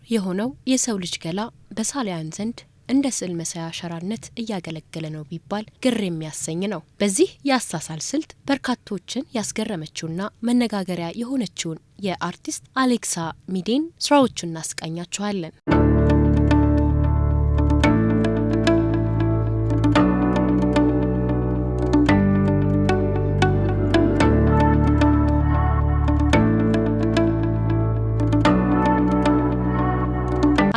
የሆነው የሰው ልጅ ገላ በሰዓሊያን ዘንድ እንደ ስዕል መሳያ ሸራነት እያገለገለ ነው ቢባል ግር የሚያሰኝ ነው። በዚህ የአሳሳል ስልት በርካቶችን ያስገረመችውና መነጋገሪያ የሆነችውን የአርቲስት አሌክሳ ሚዴን ስራዎቹን እናስቃኛችኋለን።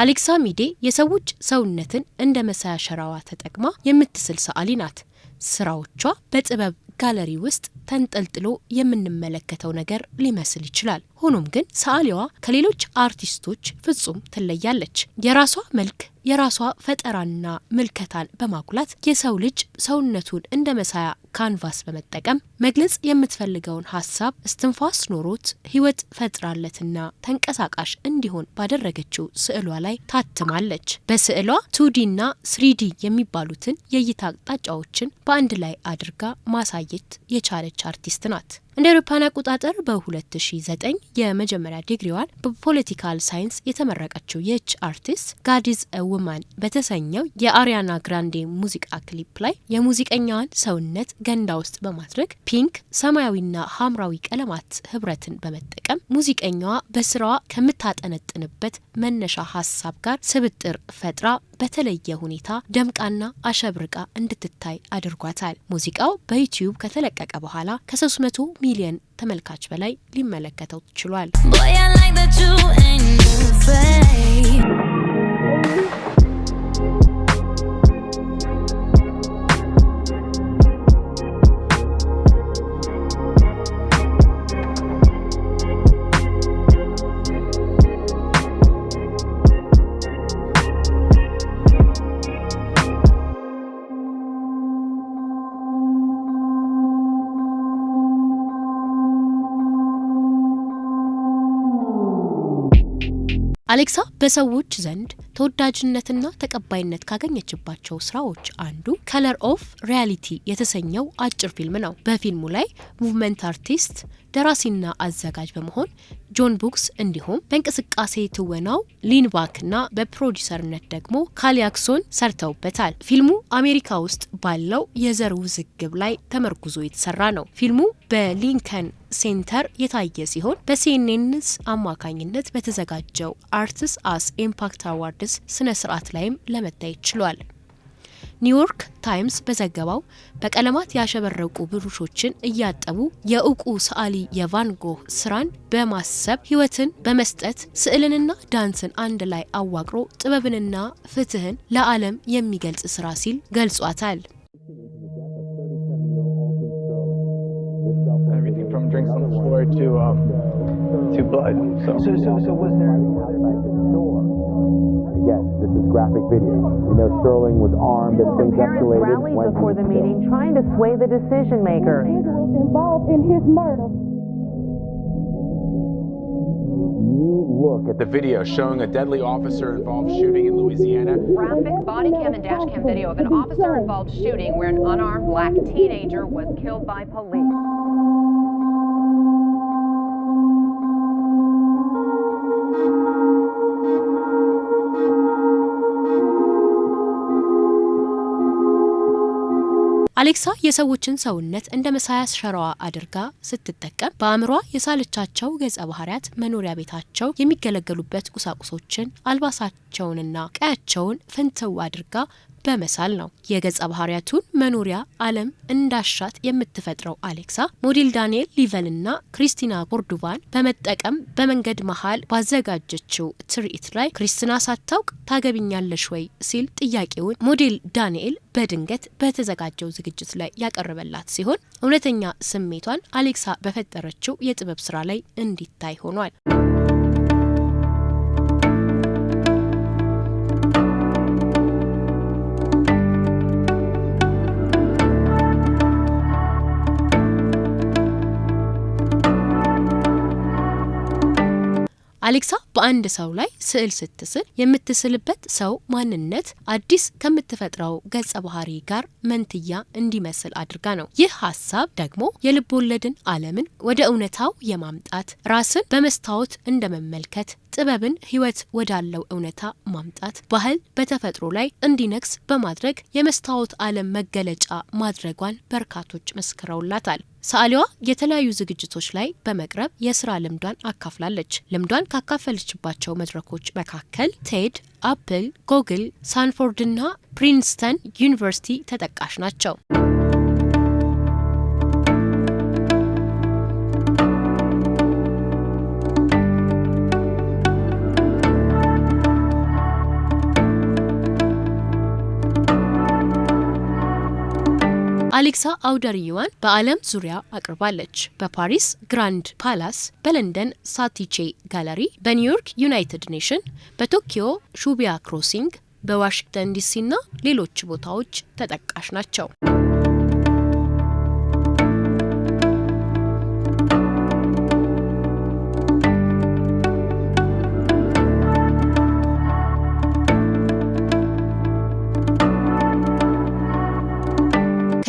አሌክሳ ሚዴ የሰዎች ሰውነትን እንደ መሳያ ሸራዋ ተጠቅማ የምትስል ሰዓሊ ናት። ስራዎቿ በጥበብ ጋለሪ ውስጥ ተንጠልጥሎ የምንመለከተው ነገር ሊመስል ይችላል። ሆኖም ግን ሰዓሊዋ ከሌሎች አርቲስቶች ፍጹም ትለያለች። የራሷ መልክ፣ የራሷ ፈጠራና ምልከታን በማጉላት የሰው ልጅ ሰውነቱን እንደ መሳያ canvas በመጠቀም መግለጽ የምትፈልገውን ሀሳብ እስትንፋስ ኖሮት ሕይወት ፈጥራለትና ተንቀሳቃሽ እንዲሆን ባደረገችው ስዕሏ ላይ ታትማለች። በስዕሏ 2D እና 3D የሚባሉትን የእይታ አቅጣጫዎችን በአንድ ላይ አድርጋ ማሳየት የቻለች አርቲስት ናት። እንደ አውሮፓውያን አቆጣጠር በ2009 የመጀመሪያ ዲግሪዋን በ political science የተመረቀችው ይህች አርቲስት "God Is a Woman" በተሰኘው የአሪያና ግራንዴ ሙዚቃ ክሊፕ ላይ የሙዚቀኛዋን ሰውነት ገንዳ ውስጥ በማድረግ pink፣ ሰማያዊና ሐምራዊ ቀለማት ህብረትን በመጠቀም ሙዚቀኛዋ በስራዋ ከምታጠነጥንበት መነሻ ሀሳብ ጋር ስብጥር ፈጥራ በተለየ ሁኔታ ደምቃና አሸብርቃ እንድትታይ አድርጓታል። ሙዚቃው በዩቲዩብ ከተለቀቀ በኋላ ከ300 ሚሊዮን ተመልካች በላይ ሊመለከተው ችሏል። Boy, I like that you ain't afraid. አሌክሳ በሰዎች ዘንድ ተወዳጅነትና ተቀባይነት ካገኘችባቸው ስራዎች አንዱ "Color of Reality" የተሰኘው አጭር ፊልም ነው። በፊልሙ ላይ movement አርቲስት፣ ደራሲና አዘጋጅ በመሆን ጆን ቡክስ እንዲሁም በእንቅስቃሴ ትወናው ሊን ባክና በፕሮዲሰርነት ደግሞ ካሊያክሶን ሰርተውበታል። ፊልሙ አሜሪካ ውስጥ ባለው የዘር ውዝግብ ላይ ተመርኩዞ የተሰራ ነው። ፊልሙ በሊንከን ሴንተር የታየ ሲሆን በሲኤንኤንስ አማካኝነት በተዘጋጀው Arts as Impact Awards ስነ ስርዓት ላይም ለመታየት ችሏል። ኒውዮርክ ታይምስ በዘገባው በቀለማት ያሸበረቁ ብሩሾችን እያጠቡ የእውቁ ሰዓሊ የቫንጎህ ስራን በማሰብ ሕይወትን በመስጠት ስዕልንና ዳንስን አንድ ላይ አዋቅሮ ጥበብንና ፍትህን ለዓለም የሚገልጽ ስራ ሲል ገልጿታል። Everything from drinks on the floor to blood. So, So was there? Again, this is graphic video. We know Sterling was armed as things Parents escalated rallied when he before was the killed. meeting, trying to sway the decision maker. Involved in his murder. New look at the video showing a deadly officer-involved shooting in Louisiana. Graphic body cam and dash cam video of an officer involved shooting where an unarmed black teenager was killed by police. አሌክሳ የሰዎችን ሰውነት እንደ መሳያ ሸራዋ አድርጋ ስትጠቀም በአእምሯ የሳለቻቸው ገጸ ባህሪያት መኖሪያ ቤታቸው የሚገለገሉበት ቁሳቁሶችን፣ አልባሳቸውንና ቀያቸውን ፍንትው አድርጋ በመሳል ነው። የገጸ ባህሪያቱን መኖሪያ ዓለም እንዳሻት የምትፈጥረው አሌክሳ ሞዴል ዳንኤል ሊቨንና ክሪስቲና ኮርዱቫን በመጠቀም በመንገድ መሀል ባዘጋጀችው ትርኢት ላይ ክሪስቲና ሳታውቅ "ታገቢኛለሽ ወይ?" ሲል ጥያቄውን ሞዴል ዳንኤል በድንገት በተዘጋጀው ዝግጅት ላይ ያቀረበላት ሲሆን እውነተኛ ስሜቷን አሌክሳ በፈጠረችው የጥበብ ስራ ላይ እንዲታይ ሆኗል። አሌክሳ በአንድ ሰው ላይ ስዕል ስትስል የምትስልበት ሰው ማንነት አዲስ ከምትፈጥረው ገጸ ባህሪ ጋር መንትያ እንዲመስል አድርጋ ነው። ይህ ሀሳብ ደግሞ የልብ ወለድን ዓለምን ወደ እውነታው የማምጣት፣ ራስን በመስታወት እንደመመልከት፣ ጥበብን ሕይወት ወዳለው እውነታ ማምጣት፣ ባህል በተፈጥሮ ላይ እንዲነግስ በማድረግ የመስታወት ዓለም መገለጫ ማድረጓን በርካቶች መስክረውላታል። ሰዓሊዋ የተለያዩ ዝግጅቶች ላይ በመቅረብ የስራ ልምዷን አካፍላለች። ልምዷን ካካፈለችባቸው መድረኮች መካከል ቴድ፣ አፕል፣ ጉግል፣ ስታንፎርድና ፕሪንስተን ዩኒቨርሲቲ ተጠቃሽ ናቸው። አሌክሳ አውደ ርዕይዋን በዓለም ዙሪያ አቅርባለች። በፓሪስ ግራንድ ፓላስ፣ በለንደን ሳቲቼ ጋለሪ፣ በኒውዮርክ United Nation፣ በቶኪዮ ሺቡያ ክሮሲንግ፣ በዋሽንግተን ዲሲና ሌሎች ቦታዎች ተጠቃሽ ናቸው።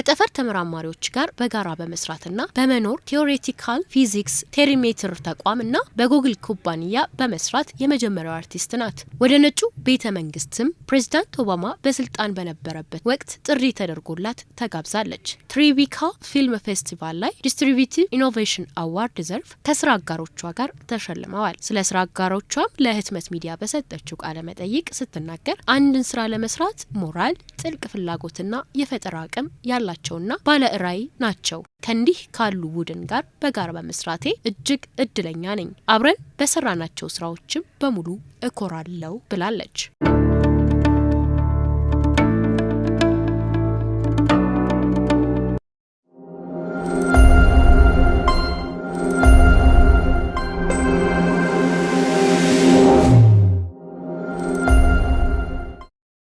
ከጠፈር ተመራማሪዎች ጋር በጋራ በመስራትና በመኖር Theoretical Physics ፔሪሜትር ተቋም እና በጉግል ኩባንያ በመስራት የመጀመሪያው አርቲስት ናት። ወደ ነጩ ቤተ መንግስትም ፕሬዚዳንት ኦባማ በስልጣን በነበረበት ወቅት ጥሪ ተደርጎላት ተጋብዛለች። ትሪቢካ ፊልም ፌስቲቫል ላይ Distributive Innovation Award ዘርፍ ከስራ አጋሮቿ ጋር ተሸልመዋል። ስለ ስራ አጋሮቿም ለህትመት ሚዲያ በሰጠችው ቃለ መጠይቅ ስትናገር፣ አንድን ስራ ለመስራት ሞራል፣ ጥልቅ ፍላጎትና የፈጠራ አቅም ያላቸውና ባለ ራዕይ ናቸው። ከእንዲህ ካሉ ቡድን ጋር በጋራ በመስራቴ እጅግ እድለኛ ነኝ። አብረን በሰራናቸው ስራዎችም በሙሉ እኮራለው ብላለች።